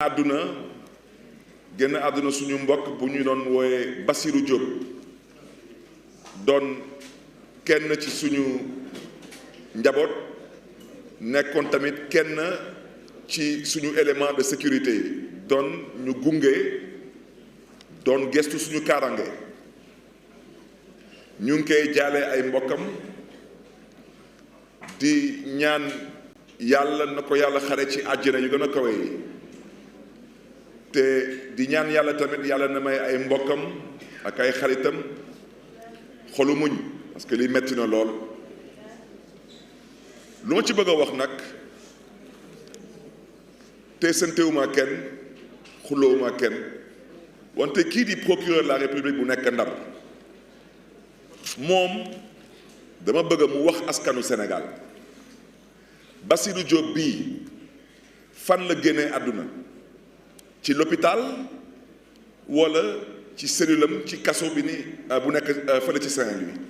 àdduna génn àdduna suñu mbokk bu ñu doon wooye Bassirou Diop doon kenn ci suñu njaboot nekkoon tamit kenn ci suñu élément de sécurité yi doon ñu gunge doon gestu suñu kaarange ñu ngi koy jaale ay mbokkam di ñaan yàlla na ko yàlla xare ci àjjana yu gën a kawe yi te di ñaan yàlla tamit yàlla na may ay mbokkam ak ay xaritam xolu muñ parce que lii metti na lool lu ma ci bëgg a wax nag te santewuma kenn xulowuma kenn wante kii di procureur de la république bu nekk Ndar moom dama bëgg mu wax askanu Sénégal Bassirou Diop bii fan la génnee àdduna ci l'hôpital wala ci cellule am ci kaso bi ni bu nekk fële ci Saint-Louis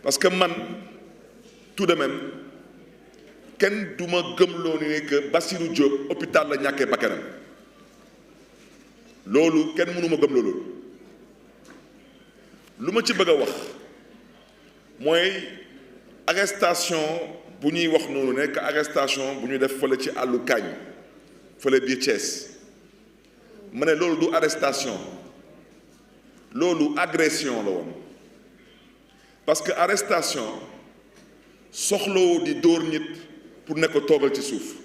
parce que man tout de même kenn du ma gëmloo ni que Bassirou Diop hôpital la ñàkkee bakkanam loolu kenn mënu ma gëm loolu lu ma ci bëgg a wax mooy arrestation bu ñuy wax noonu nekk arrestation bu ñu def fële ci àllu Kaañ fële biir Thiès ma ne loolu du arrestation loolu agression la woon parce que arrestation soxlawoo di dóor nit pour ne ko toogal ci suuf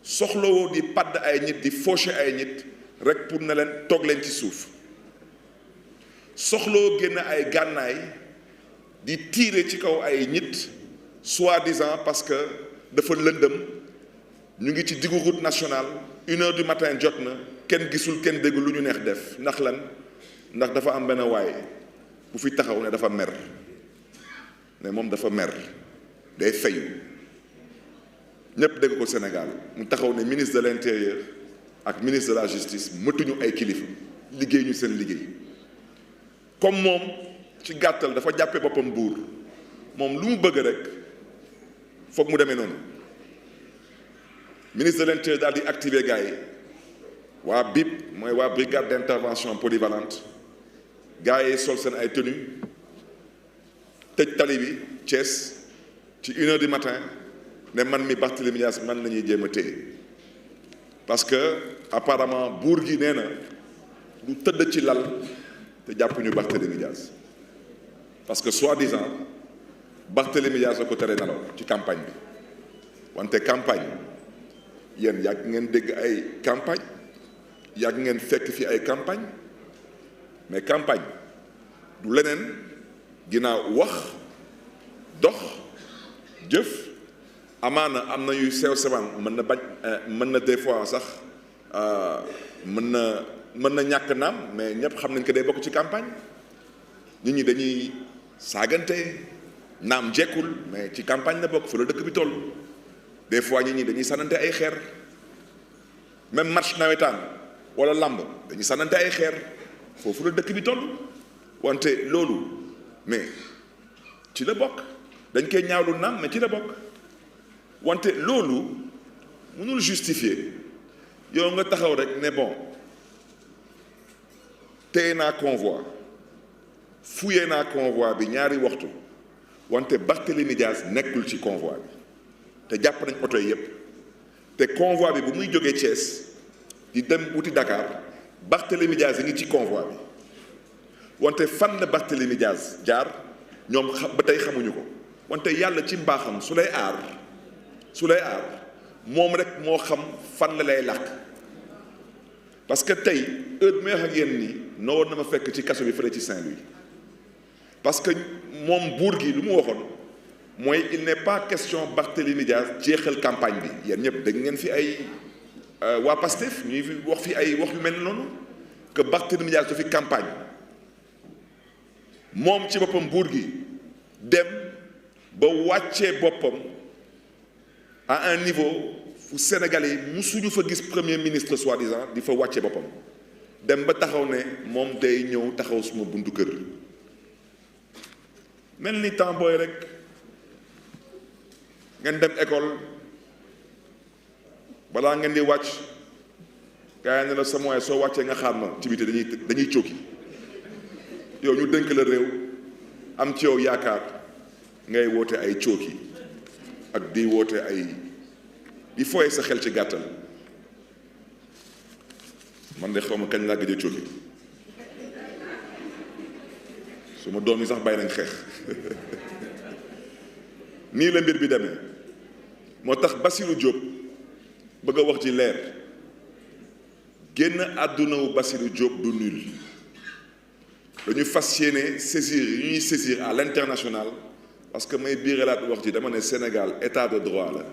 soxlawoo di padd ay nit di faucher ay nit rek pour ne leen toog leen ci suuf soxlawoo génn ay gànnaay di tirer ci kaw ay nit soi-disant parce que dafa lëndëm ñu ngi ci diggu route nationale 1h du matin jot na kenn gisul kenn déggul lu ñu neex def ndax lan ndax dafa am benn waay bu fi taxaw ne dafa mer ne moom dafa mer day fayu ñépp dégg ko Sénégal mu taxaw ne ministre de l'intérieur ak ministre de la justice mëtuñu ay kilifa liggéey ñu seen liggéey comme moom ci gàttal dafa jàppee boppam buur moom lu mu bëgg rek foog mu demee noonu ministre de l'intérieur daal di activer gars yi waa BIP mooy waa brigade d'intervention polyvalente gars yi sol seen ay tenue tëj tali bi Thiès ci 1h du matin ne man mi Barthélémy Dias man la ñuy jéem a téye parce que apparemment buur gi nee na du tëdd ci lal te jàppuñu Barthélémy Dias parce que soi-disant Barthélémy Dias la ko tere nelaw ci campagne bi wante campagne yéen yàgg ngeen dégg ay campagne yàgg ngeen fekk fi ay campagne mais campagne du leneen ginnaaw wax dox jëf amaana am na yuy sew sewaan mën na des fois sax mën na ñàkk naam mais ñëpp xam nañ ko day bokk ci campagne nit ñi dañuy saagante naam jekkul mais ci campagne la bokk fa la dëkk bi toll des fois nit ñi dañuy sànnante ay xeer même match nawetaan wala làmb dañuy sànnante ay xeer foofu la dëkk bi toll wante loolu mais ci la bokk dañ koy ñaawlu naam mais ci la bokk wante loolu mënul justifier yow nga taxaw rek ne bon téye naa convoi fouillé naa convoi bi ñaari waxtu wante Barthélémy Dias nekkul ci convoi bi te jàpp nañ oto yi yépp te convoi bi bu muy jógee Thiès di dem wuti Dakar Barthélémy Dias yi ngi ci convoi bi wante fan la Barthélémy Dias jaar ñoom ba tey xamuñu ko wante yàlla ci mbaaxam su lay aar moom rek moo xam fan la lay làkk parce que tey heure bi may wax ak yéen nii noo war na ma fekk ci kaso bi fële ci Saint-Louis parce que moom buur gi lu mu waxoon mooy il n'est pas question Barthélémy Dias jeexal campagne bi yéen ñëpp dégg ngeen fi ay waa Pastef ñuy fi wax fi ay wax yu mel noonu que Barthélémy Dias du fi campagne moom ci boppam buur gi dem ba wàccee boppam à un niveau fu Sénégalais yi musuñu fa gis premier ministre soi-disant di fa wàccee boppam dem ba taxaw ne moom day ñëw taxaw suma buntu kër mel ni temps booy rek ngeen dem école balaa ngeen di wàcc gaa yi ne la sa moyen soo wàccee nga xaar ma ci biti dañuy cooki yow ñu dénk la réew am ci yow yaakaar ngay woote ay cooki ak di woote ay di fooye sa xel ci gàttal man de xaw ma kañ laa gëj a cooki su ma doom yi sax bàyyi nañ xeex nii la mbir bi demee moo tax Bassirou Diop bëgg a wax ci leer génn àdduna wu Bassirou Diop du nul dañu fas yéene saisir yu ñuy saisir à l'international parce que may biiralaat wax ji dama ne Sénégal état de droit la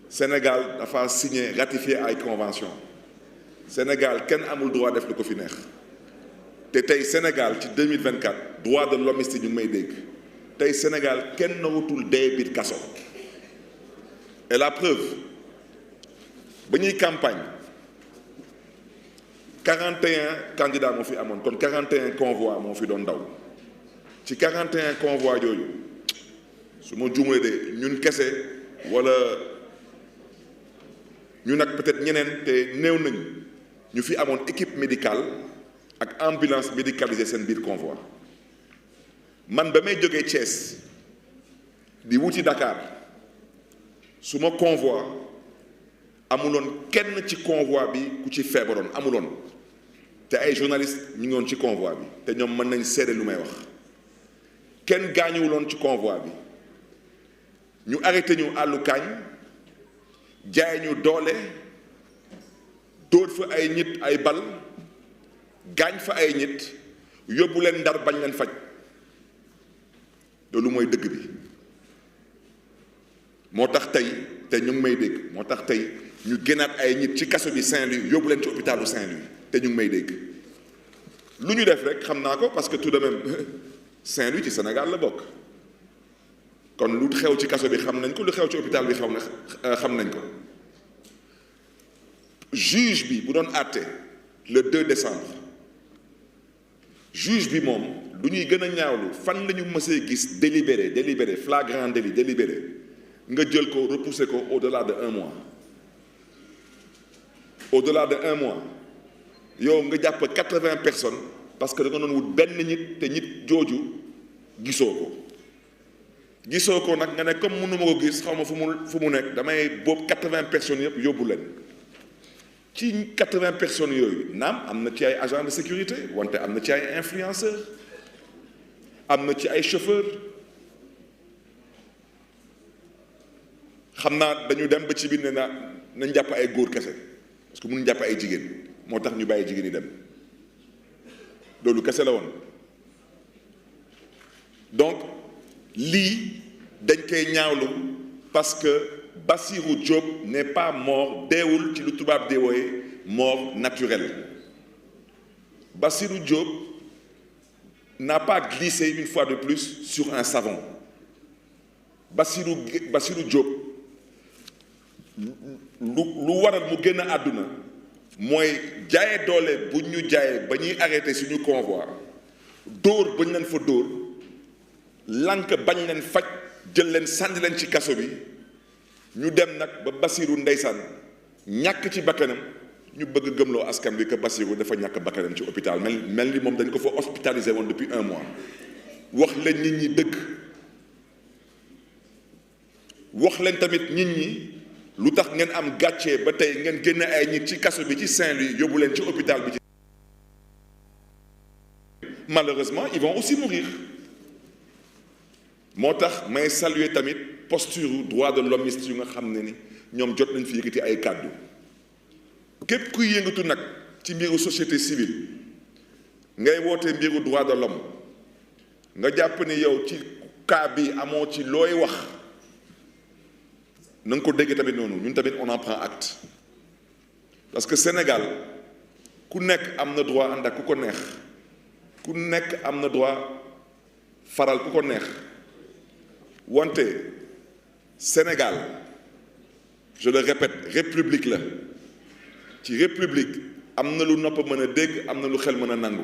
Sénégal dafa signé ratifié ay convention Sénégal kenn amul droit def lu ko fi neex te tey Sénégal ci 2024 droit de l'homme ñu ngi may dégg tey Sénégal kenn nawutul dee biir kaso et la preuve ba ñuy campagne 41 candidats moo fi amoon kon 41 convois moo fi doon daw ci 41 convois yooyu su ma juumee de ñun kese wala ñu nag peut-être ñeneen te néew nañu ñu fi amoon équipe médicale ak ambulance médicalisée seen biir convoi man ba may jógee Thiès di wuti Dakar su ma convoi amuloon kenn ci convoi bi ku ci feebaroon amuloon te ay journalistes ñu ngi woon ci convoi bi te ñoom mën nañ seede lu may wax kenn gaañuwuloon ci convoi bi ñu arrêté ñu àllu kaañ jaay ñu doole dóor fa ay nit ay bal gaañ fa ay nit yóbbu leen Ndar bañ leen faj loolu mooy dëgg bi moo tax tey te ñu ngi may dégg moo tax tey ñu génnaat ay nit ci kaso bi Saint-Louis yóbbu leen ci hôpitalu Saint-Louis te ñu ngi may dégg lu ñu def rek xam naa ko parce que tout de même Saint-Louis ci Sénégal la bokk kon lu xew ci kaso bi xam nañ ko lu xew ci hôpital bi xam nañ ko juge bi bu doon àtte le 2 décembre juge bi moom lu ñuy gën a ñaawlu fan la ñu mësee gis délibéré flagrant délit délibéré nga jël ko repousser ko au-delà de 1 mois au-delà de 1 mois yow nga jàpp 80 personnes parce que da nga doon wut benn nit te nit jooju gisoo ko nag nga ne comme mënu ma ko gis xaw ma fu mu nekk damay boobu 80 personnes yëpp yóbbu leen ci 80 personnes yooyu naam am na ci ay agents de sécurité wante am na ci ay influenceurs am na ci ay chauffeurs xam naa dañu dem ba ci biir ne nañ jàpp ay góor kese parce que mënuñ jàpp ay jigéen moo tax ñu bàyyi jigéen yi dem loolu kese la woon donc lii dañ koy ñaawlu parce que Bassirou Diop n'est pas mort deewul ci lu tubaab di wooye mort naturelle Bassirou Diop n'a pas glissé une fois de plus sur un savon Bassirou Diop lu waral mu génn àdduna mooy jaaye doole bu ñu jaayee ba ñuy arrêté suñu convoi dóor ba ñu leen fa dóor lànk bañ leen faj jël leen sànni leen ci kaso bi ñu dem nag ba Bassirou ndeysaan ñàkk ci bakkanam ñu bëgg gëmloo askan bi que Bassirou dafa ñàkk bakkanam ci hôpital mel ni moom dañ ko fa hospitalisé woon depuis 1 mois wax leen nit ñi dëgg wax leen tamit nit ñi lu tax ngeen am gàccee ba tey ngeen génne ay nit ci kaso bi ci Saint-Louis yóbbu leen ci hôpital bi ci malheureusement ils vont aussi mourir moo tax may saluer tamit posture droit de l'homme yu nga xam ne ni ñoom jot nañ fi yëkkati ay kàddu képp kuy yëngatu nag ci mbiru société civile ngay woote mbiru droit de l'homme nga jàpp ni yow ci cas bi amoo ci looy wax na nga ko dégg tamit noonu ñun tamit on en prend acte parce que Sénégal ku nekk am na droit ànd ak ku ko neex ku nekk am na droit faral ku ko neex wante Sénégal je le répète république la ci république am na lu nopp mën a dégg am na lu xel mën a nangu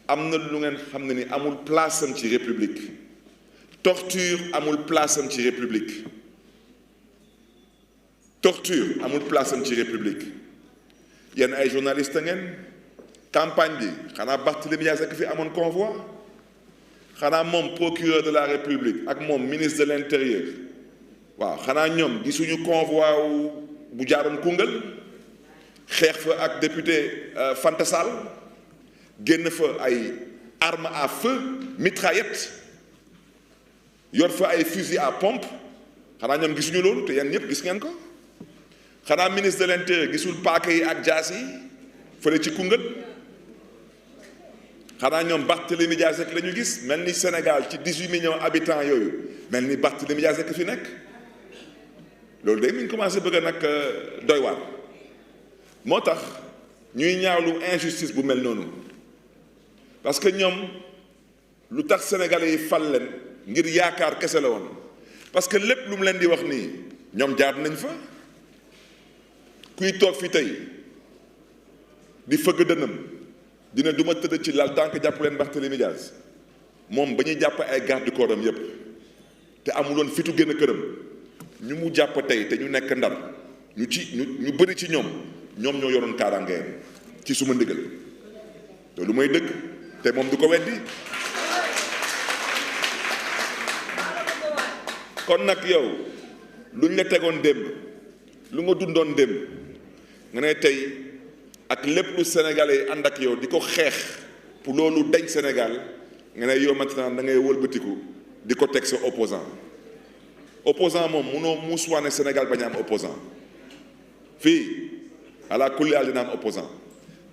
am na lu ngeen xam ne ni amul place am ci république torture amul place am ci république torture amul place am ci république yéen ay journaliste ngeen campagne bi xanaa Barthélémy Dias ak fi amoon convoi xanaa moom procureur de la république ak moom ministre de l'intérieur waaw xanaa ñoom gisuñu convoi bu jaaroon Koungheul xeex fa ak député Fanta Sall génn fa ay armes à feu mitraillettes yor fa ay fusil à pompe xanaa ñoom gisuñu loolu te yéen ñëpp gis ngeen ko xanaa ministre de l'intérieur gisul paaka yi ak jaas yi fële ci Koungheul xanaa ñoom Barthélémy Dias rek la ñu gis mel ni Sénégal ci 18 millions habitants yooyu mel ni Barthélémy Dias rek fi nekk loolu day mi ngi commencé bëgg a nag doy waar moo tax ñuy ñaawlu injustice bu mel noonu parce que ñoom lu tax sénégalais yi fal leen ngir yaakaar kese la woon parce que lépp lu mu leen di wax nii ñoom jaar nañ fa kuy toog fi tey di fëgg dënam dina duma tëdd ci lal tànk jàpp leen Barthélémy Dias moom ba ñuy jàpp ay garde du corps am yépp te amuloon fitu génn këram ñu mu jàpp tey te ñu nekk Ndar ñu bëri ci ñoom ñoo yoroon kaaraangeem ci suma ndigal te lu may dëgg te moom du ko weddi kon nag yow luñ la tegoon démb lu nga dundoon démb nga ne tey ak lépp lu Sénégalais yi ànd ak yow di ko xeex pour loolu dañ Sénégal nga ne yow maintenant da ngay wëlbatiku di ko teg sa opposant moom munoo muuswaane Sénégal bañ a am opposant fii ala kulli al dina am opposant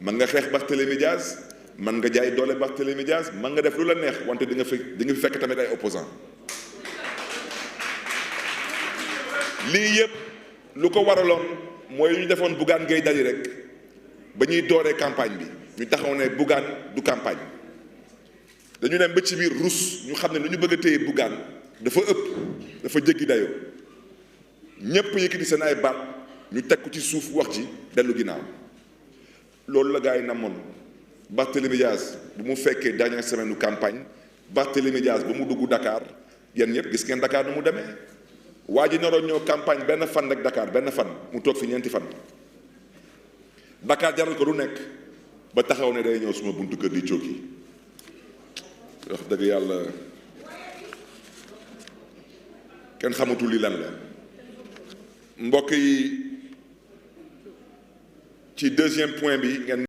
man nga xeex Barthélémy Dias man nga jaay doole Barthélémy Dias man nga def lu la neex wante di nga fi fekk tamit ay opposant lii yëpp lu ko waraloon mooy ñu defoon Bougane Gueye Dany rek ba ñuy dooree campagne bi ñu taxaw ne Bougane du campagne dañu dem ba ci biir rus ñu xam ne lu ñu bëgg a téye Bougane dafa ëpp dafa jéggi dayoo ñépp yëkkati seen ay baat ñu teg ko ci suuf wax ji dellu ginnaaw loolu la gars yi namoon Barthélémy Dias bu mu fekkee dernière semaine u campagne Barthélémy Dias ba mu dugg Dakar yéen ñëpp gis ngeen Dakar nu mu demee waa ji naroon ñëw campagne benn fan rek Dakar benn fan mu toog fi ñeenti fan Dakar jaral ko lu nekk ba taxaw ne day ñëw suma buntu kër di cooki wax dëgg yàlla kenn xamatul li lan la mbokk yi ci deuxième point bi ngeen